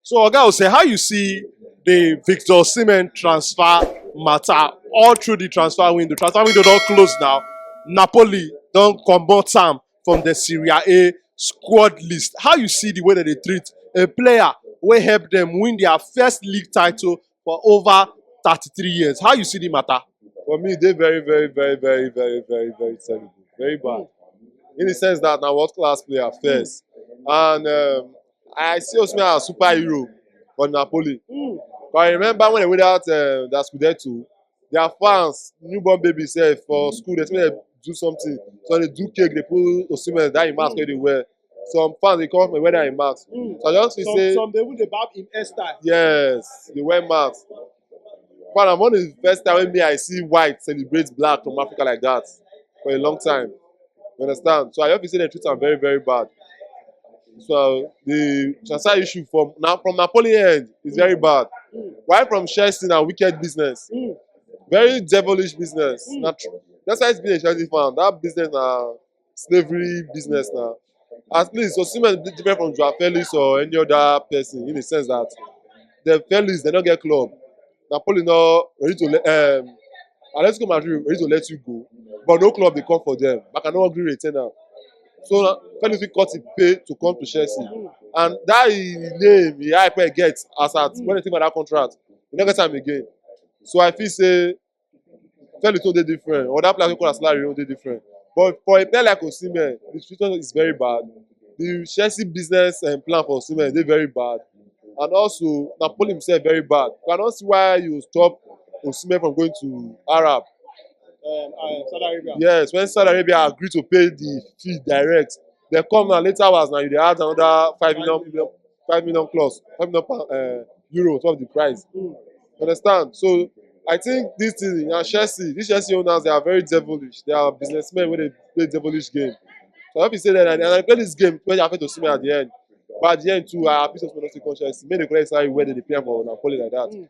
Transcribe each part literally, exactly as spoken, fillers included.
So, Oga Ose, how you see the Victor Osimhen transfer matter all through the transfer window? Transfer window don close now. Napoli don comot am from the Serie A squad list. How you see the way that they treat a player wey help them win their first league title for over thirty-three years? How you see the matter? For me, they very, very, very, very, very, very, very terrible. Very bad. In the sense that now world class player first. And um, I see Osimhen as a superhero for Napoli. But I remember when they went out uh, that Scudetto, their fans, newborn babies, eh, for school, they say they do something. So they do cake, they put Osimhen that in mask where they wear. Some fans, they come up and wear that in mask. So I just feel Some, say, some they even dey barb him hairstyle. Yes, they wear masks. But I'm one of the first time when me I see white celebrate black from Africa like that for a long time. You understand? So I have to say they treat them very, very bad. So the transfer issue from now from Napoli end is very bad. Why from Chelsea now wicked business? Very devilish business. Not tr- that's why it's been a Chelsea fan. That business now slavery business now. At least Osimhen is different from Joao Felix or any other person in the sense that the Felix they don't get club. Napoli not ready to let um, Atletico Madrid ready to let you go, but no club they come for them. But I no agree retain am. So na Felix fit cut him pay to come to Chelsea, and that him name he hype wey get as at when they take that contract, he no get am again. So I feel say Felix no dey different, or that player wey call am salary no dey different. But for a player like Osimhen, the situation is very bad. The Chelsea business and plan for Osimhen dey very bad, and also Napoli himself very bad. I don't see why you stop Osimhen from going to Arab. Um, uh, Saudi Arabia. Yes, when Saudi Arabia agree to pay the fee direct, they come now later hours now you dey add another five million, five million plus, five million pound, uh, euro on top of the price. You understand? So I think this thing, uh, Chelsea, these Chelsea owners, they are very devilish. They are businessmen when they play devilish game. So I have to say that, and I play this game when I affect Osimhen at the end. But at the end too, I happy to not see conscience. Make the correct salary where they pay am for Napoli like that.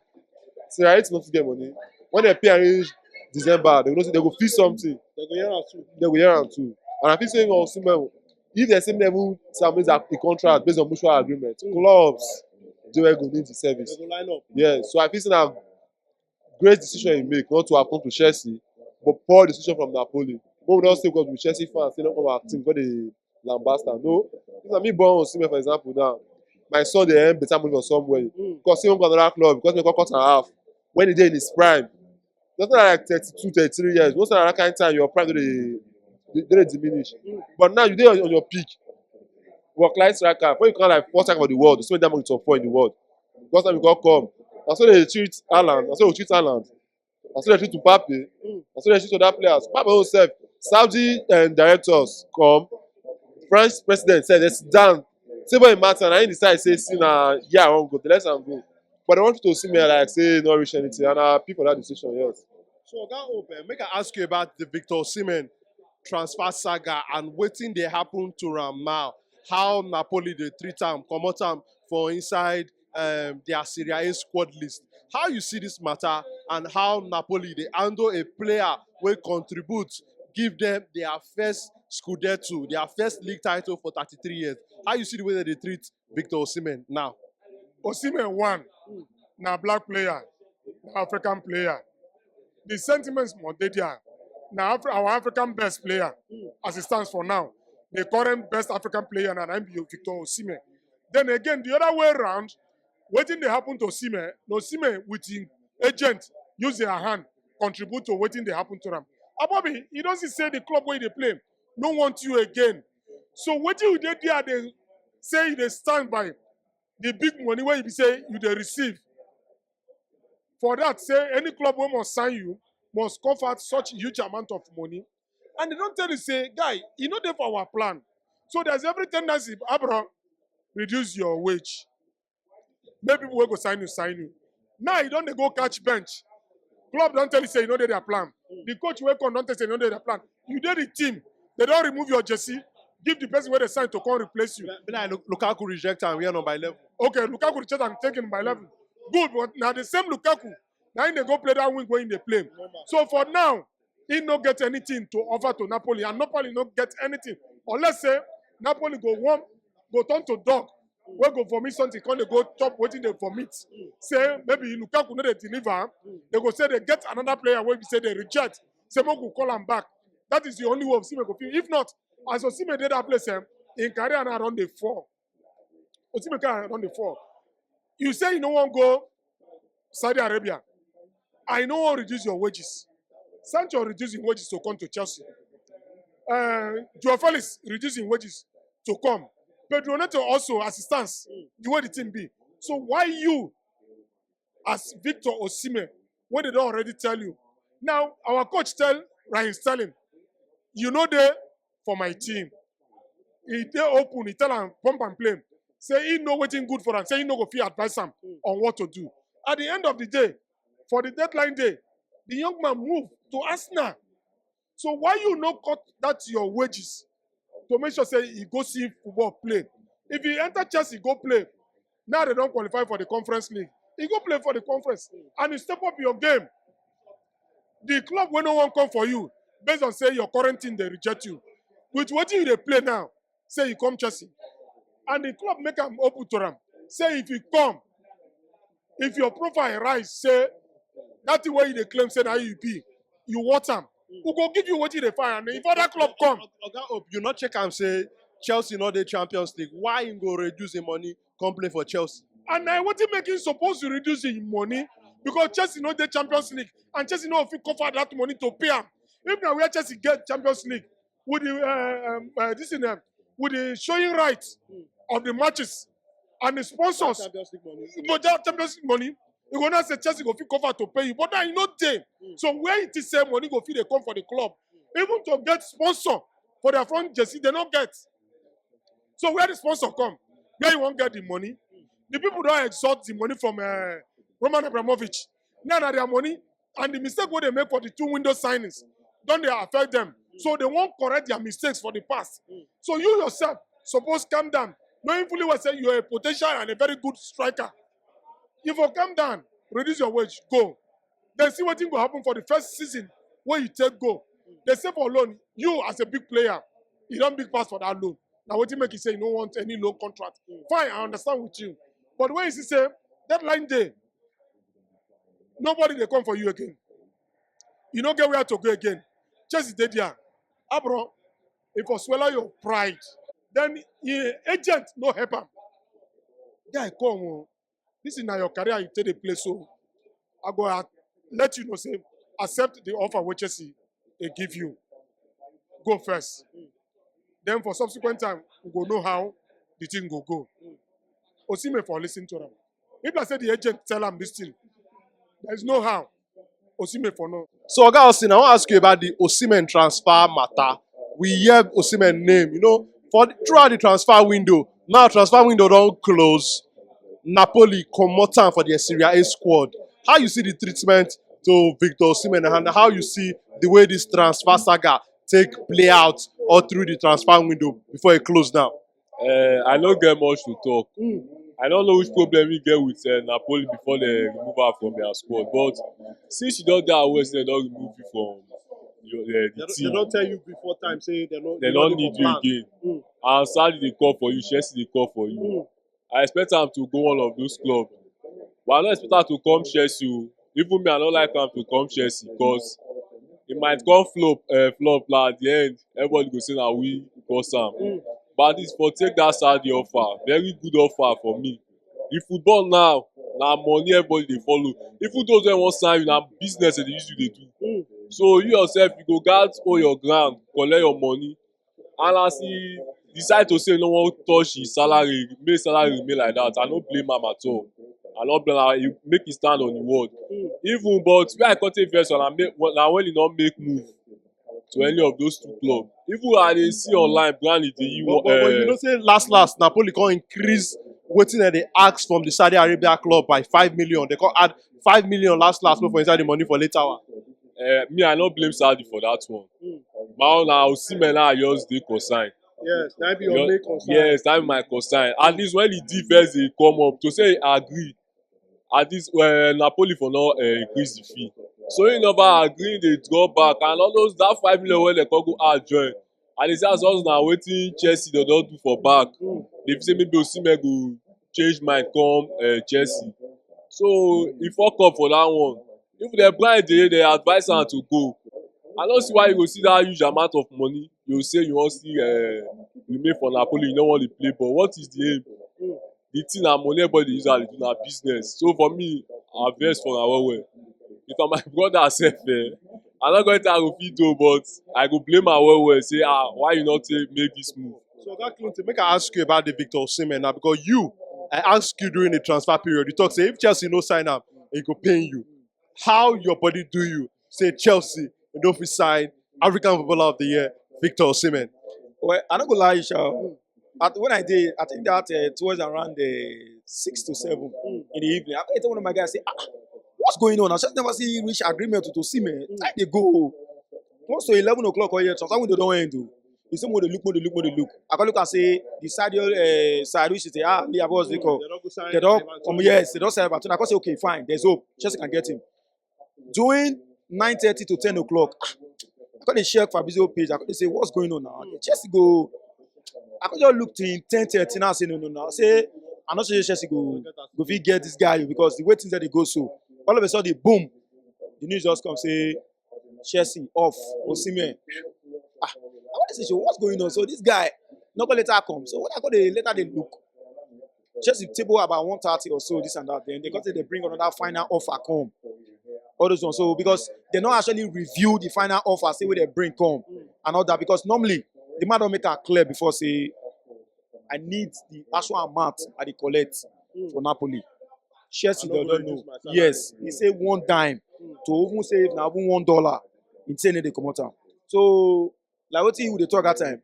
So I hate not to get money. When they pay and reach December, they go know say they go feel something. They go hear am too. They go hear am too. And I feel say Osimhen, if they say level some is a contract based on mutual agreement, clubs they will go need the service. They go line up. Yeah, so I feel say na great decision he make not to have come to Chelsea, but poor decision from Napoli. But we don't say because we Chelsea fans, they don't come our team, but they lambasta. No, if na me born Osimhen, for example, now my son they earn better money for somewhere. Because he won't go another club because they got cut in half when he did in his prime. That's not like thirty-two, thirty-three years. Most of that kind of time, your prime they they, they diminish. But now you dey on, on your peak. Work like striker, when you come like four striker for the world, so that money top four in the world. Because time you go come, and so they treat Haaland, and so they treat Haaland, and so they treat Mbappe, and so they treat other players. Mbappe himself, Saudi and directors come, French president said they sit down, say boy matter, and he decide say see na yeah I wan go, the less I go. But they want you to see me like say no reach anything, and I pay for that decision. Yes. So, Oga Hope, eh, make I ask you about the Victor Osimhen transfer saga and wetin dey happen to am now. How Napoli dey treat am, comot am for inside um, their Serie A squad list. How you see this matter and how Napoli dey handle a player wey contribute give them their first Scudetto, their first league title for thirty-three years? How you see the way that they treat Victor Osimhen now? Osimhen one na black player, na African player. The sentiments must dey there. Na Afri- our African best player as it stands for now. The current best African player na na him be Victor Osimhen. Then again, the other way around, wetin dey happen to Osimhen, na Osimhen with him agent use their hand contribute to wetin dey happen to am. Abobi, you don see say the club wey you dey play no want you again. So wetin you dey there dey say you dey stand by the big money wey you be say you dey receive. For that, say any club wey must sign you must cough out such huge amount of money. And they don tell you say, guy, e no dey for our plan. So there's every tendency, Abra, reduce your wage. Make people wey go sign you sign you. Now you don dey go catch bench. Club don tell you say you no dey their plan. The coach wey come don tell you say you no dey their plan. You dey the team. They don remove your jersey, give the person wey dey sign to come replace you. Be like Lu- Lukaku reject am wear number eleven. Okay, Lukaku reject am take him by eleven. Good, but na the same Lukaku na him dey go play that wing wey him dey play. So for now, he no get anything to offer to Napoli, and Napoli no get anything unless say Napoli go warm, go turn to dog wey go vomit something, come dey go chop wetin dey vomit. Say maybe Lukaku no dey deliver, they go say they get another player wey be say they reject. Say make we call am back. That is the only way Osimhen go feel. If not, as Osimhen dey that place, eh, in career now don dey fall. Osimhen career don dey fall. You say you no wan go Saudi Arabia, I no wan reduce your wages. Sancho reduce him wages to come to Chelsea. Uh, Joao Felix reduce him wages to come. Pedro Neto also, as it stands, the way the team be. So why you, as Victor Osimhen, when they don already tell you? Now, our coach tell Raheem Sterling, you know they for my team. He dey open, he tell am pump and play. Say he know wetin good for am, say he no go fit advise am on what to do. At the end of the day, for the deadline day, the young man move to Arsenal. So why you no cut that your wages to make sure say he go see football play? If he enter Chelsea, go play. Now they don qualify for the Conference League. He go play for the conference and you step up your game. The club wey no wan come for you based on say your current team dey reject you. With wetin you dey play now, say you come Chelsea. And the club make am open to am. Say if you come, if your profile rise, say that thing wey you dey claim say na you be, you want am, we go give you wetin you dey find. And if other club come, Oga Hope, you no check am say Chelsea no dey Champions League. Why him go reduce him money come play for Chelsea? And na wetin make him suppose to reduce him money, because Chelsea no dey Champions League and Chelsea no fit cover that money to pay am. If na where Chelsea get Champions League with the uh, um, uh, this in them, with the showing rights of the matches and the sponsors, Champions League money. No, that Champions League money, you go now say Chelsea go fit cover to pay you, but now you no dey. So where it is say money go fit dey come for the club, even to get sponsor for their front jersey, they no get. So where the sponsor come? Where you wan get the money? The people don extort the money from uh, Roman Abramovich. Now na their money, and the mistake wey they make for the two window signings don dey affect them. So they wan correct their mistakes for the past. So you yourself suppose calm down, knowing fully well say you are a potential and a very good striker. You for calm down, reduce your wage, go. Then see wetin go happen for the first season wey you take go. They say for loan, you as a big player, you don big pass for that loan. Na wetin make you say you no want any loan contract. Fine, I understand with you. But when you see say deadline day, nobody dey come for you again. You no get where to go again. Chelsea dey there. Abro, if you swallow your pride, then your agent no help am. Guy, come on. This is na your career you take dey play, so I go a- let you know say accept the offer wey Chelsea dey give you. Go first. Then for subsequent time, we go know how the thing go go. Osimhen for listen to am. If I say the agent tell am this thing, there is no how. Osimhen for no. So, Oga Austin, I wan ask you about the Osimhen transfer matter. We hear Osimhen name, you know, for the, throughout the transfer window. Now transfer window don close. Napoli comot am for the Serie A squad. How you see the treatment to Victor Osimhen and how you see the way this transfer saga take play out all through the transfer window before e close down? Uh, I no get much to talk. I don't know which problem we get with uh, Napoli before they remove her from their squad. But since she don dey aware, say they don remove you from your, uh, the They don, they team. Don tell you before time say they no, They they no don't dey need for you plan. Again. And Saudi dey call for you, Chelsea dey call for you. I expect am to go one of those clubs. But I no expect am to come Chelsea o. Even me, I no like am to come Chelsea because e might come flop, uh, flop la at the end. Everybody go say na we cause am. But at least for take that Saudi offer, very good offer for me. If football now, na money everybody dey follow. Even those wey wan sign you, na business dem dey use you dey do. So you yourself, you go gats hold your ground, collect your money. And as he decide to say he no wan touch his salary, make salary remain like that, I no blame am at all. I no blame am. He make he stand on the word. Even but where I come take vex am na make, na when he no make move to any of those two clubs. Even I dey see online, Granit dey But, but, but you uh, know say last last Napoli come increase wetin dem dey ask from the Saudi Arabia club by five million. They come add five million last last for inside the money for late hour. Uh, me, I no blame Saudi for that one. My own na Osimhen na I just dey concern. Yes, that be your Your- main concern. Yes, that be my concern. At least when the defense dey come up to say agree, at least uh, Napoli for no uh, increase the fee. So he never agree, they draw back, and all those that five million wey they come go add join. And e say as us na wetin Chelsea don don do for back, dey feel say maybe Osimhen go change mind come uh, Chelsea. So e fuck up for that one. If the bride dey dey advise am to go, I no see why you go see that huge amount of money. You say you wan still uh, remain for Napoli, you no wan dey play ball. What is the aim? The thing na money, everybody dey use am dey do na business. So for me, I vex for am well well. If na my brother sef, eh, I no go enter go fit do, but I go blame am well well. Say, ah, why you not take make this move? So that Clinton, make I ask you about the Victor Osimhen now, because you, I asked you during the transfer period. You talk say if Chelsea no sign am, it go pain you. How your body do you? Say Chelsea, you don't fit sign African Footballer of the Year, Victor Osimhen. Well, I no go lie, Sha. At, when I did, I think that uh, towards around the six to seven in the evening, I tell one of my guys, say, ah, what's going on? I just never see reach agreement with Osimhen. Time they go. Close to eleven o'clock or yet, transfer window don't end. Oh. You say more they look, more they look, more they look. I can look and say the side, uh, side which is the ah, the boss they call. They don't come, yes, they don't sell back. I can say okay, fine, there's hope. Chelsea can get him. During nine thirty to ten o'clock, ah, I come dey check Fabrizio page. I come dey say, what's going on now? Chelsea go. I come just look till ten thirty now. I say, no, no, no. I say, I'm not sure Chelsea go go fit get this guy because the way things that they go so. All of a sudden, boom, the news just come say Chelsea off Osimhen. Ah, I want to say, so what's going on? So this guy not gonna later come. So when I go the later they look, Chelsea table about one thirty or so, this and that. Then they got to they bring another final offer come. All those ones. So because they not actually review the final offer, say where they bring come and all that. Because normally the man don't make it clear before say I need the actual amount I dey collect for Napoli. Chelsea don't know. Yes, he say one dime to even say if na even one dollar, he say they come out. So like what you would talk that time.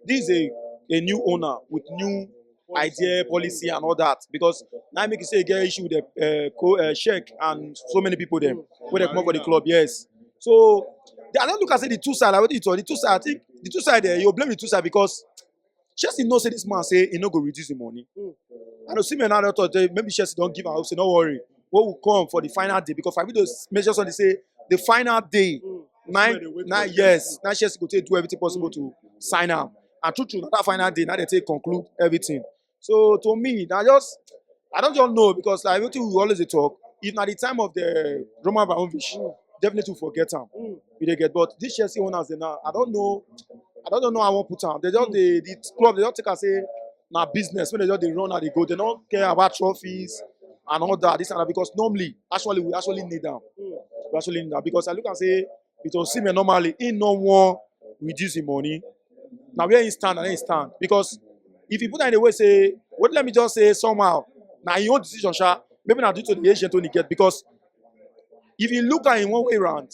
This is a, a new owner with new idea, policy, and all that. Because now make you say get issue with the uh, co uh, check and so many people them where they come up for the club. Yes. So I don't look at say the two side. Like what you talk, the two side. I think the two side there, you blame the two side because Chelsea know say this man say he no go reduce the money. I know see me now. Maybe Chelsea don't give up. Say no worry. What will come for the final day because I will just measure something say the final day. Nine, nine, yes, nine Chelsea go take do everything possible to sign am. And true, true, na that final day, now they take conclude everything. So to me, now just I don't just know because like everything we always dey talk. If na the time of the Roman Abramovich, definitely we forget am. We dey get, but this Chelsea owners dey now, I don't know, I don't know how I wan put am. They just the the club they just take am say na business when they just dey run and they go. They don't care about trophies and all that. This and that because normally, actually, we actually need them. We actually need them because I look and say it was seen normally in no one reduce the money. Now where he stand and he stand because if you put that in a way say, what let me just say somehow, now your own decision, sha, maybe not due to the agent only get because if you look at in one way round,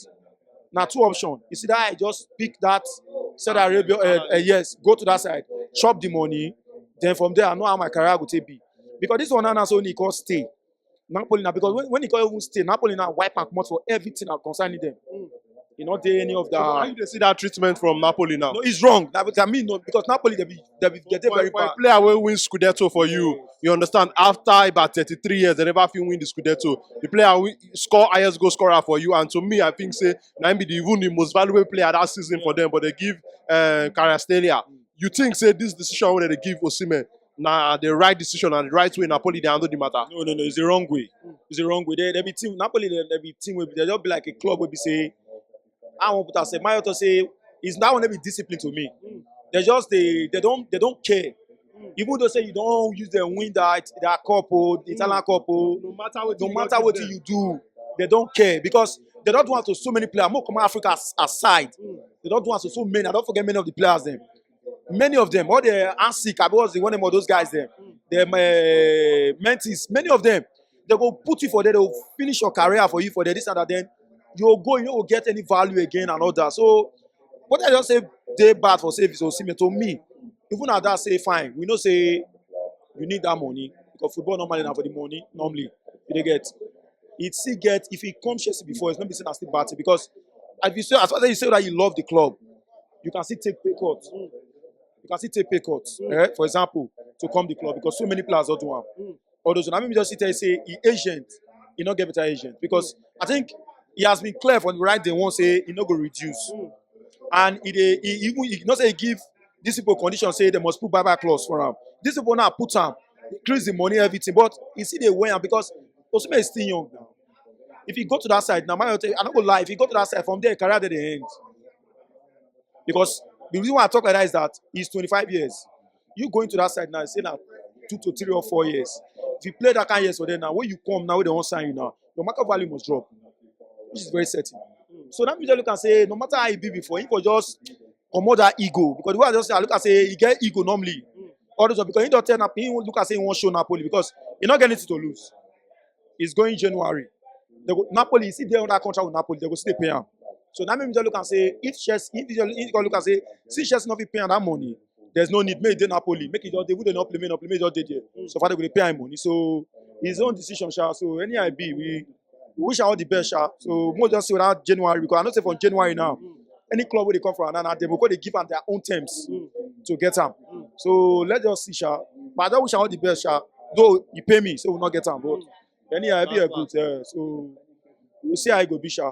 now two option. You see that I just pick that Saudi Arabia, uh, uh, yes, go to that side, chop the money, then from there I know how my career go take be. Because this one now so he can stay. Napoli now because when, when he can even stay, Napoli now wipe and comot for everything that concerning them. You not dey any of that. So how you dey see that treatment from Napoli now? No, it's wrong. That, I mean, no, because Napoli they be they be get very bad. Player will win Scudetto for you. You understand? After about thirty-three years, they never fit win the Scudetto. The player will score highest goal scorer for you, and to me, I think say na him be the even the most valuable player that season for them. But they give uh, Kvaratskhelia. You think say this decision wey they give Osimhen na the right decision and the right way Napoli dey handle the matter? No, no, no, it's the wrong way. It's the wrong way. They, they be team Napoli. They, they be team wey be they just be like a club wey be say I wan put am say my author say is that one dey be discipline to me. They just they they don't they don't care. Even though say you don't use them win that that cup or the Italian cup or no matter what no matter what you do, they don't care because they don't want to so many players. More come Africa as- aside, they don't want to so many. I don't forget many of the players them. Many of them, all the Ansik, I was the one of those guys them. Them uh, Mentis, many of them, they go put you for there. They will finish your career for you for there. This and that. Then you go, you no go get any value again and all that. So what I just say they bad for service or similar to me. Even at that say fine, we know say you need that money because football normally now for the money normally you dey get. It still get if it comes Chelsea before, it's not be saying I still bad thing because as you say as far as you say that you love the club, you can still take pay cut. You can still take pay cut. Eh? For example, to come the club because so many players don't do am. All those. I mean, just tell you say he agent, he not get better agent because I think he has been clear from the right day one say he not go reduce. And e dey e even e no say e give these people condition say they must put buyback clause for am. These people now put am, increase the money, everything, but e still dey weigh am because Osimhen is still young now. If you go to that side now, my I no go lie, if you go to that side from there, career dey dey end. Because the reason why I talk like that is that he's twenty-five years. You going to that side now, say now two to three or four years. If you play that kind of years for them now, when you come now, when they won't sign you now, your market value must drop, which is very certain. So that means you can say no matter how e be before, he for just comot that ego, because the way I just say, I look at say he get ego normally. All those because he don't turn up, he won't look at say he won't show Napoli because he not get anything to lose. He's going January. They go, Napoli, you see they on that contract with Napoli, they go still pay him. So that means you look and say if Chelsea, if you if you look and say see Chelsea not be paying that money, there's no need. Make the Napoli, make it just they would not play, make not play, make it just dey there. So far they go dey pay him money. So his own decision, sha. So any I be, we, we wish her all the best, sha. So more just see what January because I know say from January now, any club where they come from, and they will go they give them their own terms to get them. So let's just see, sha. But I don't wish her all the best, sha. Though you pay me, so we'll not get them. But anyhow, I be a good. Uh, so we'll see how it go be, sha.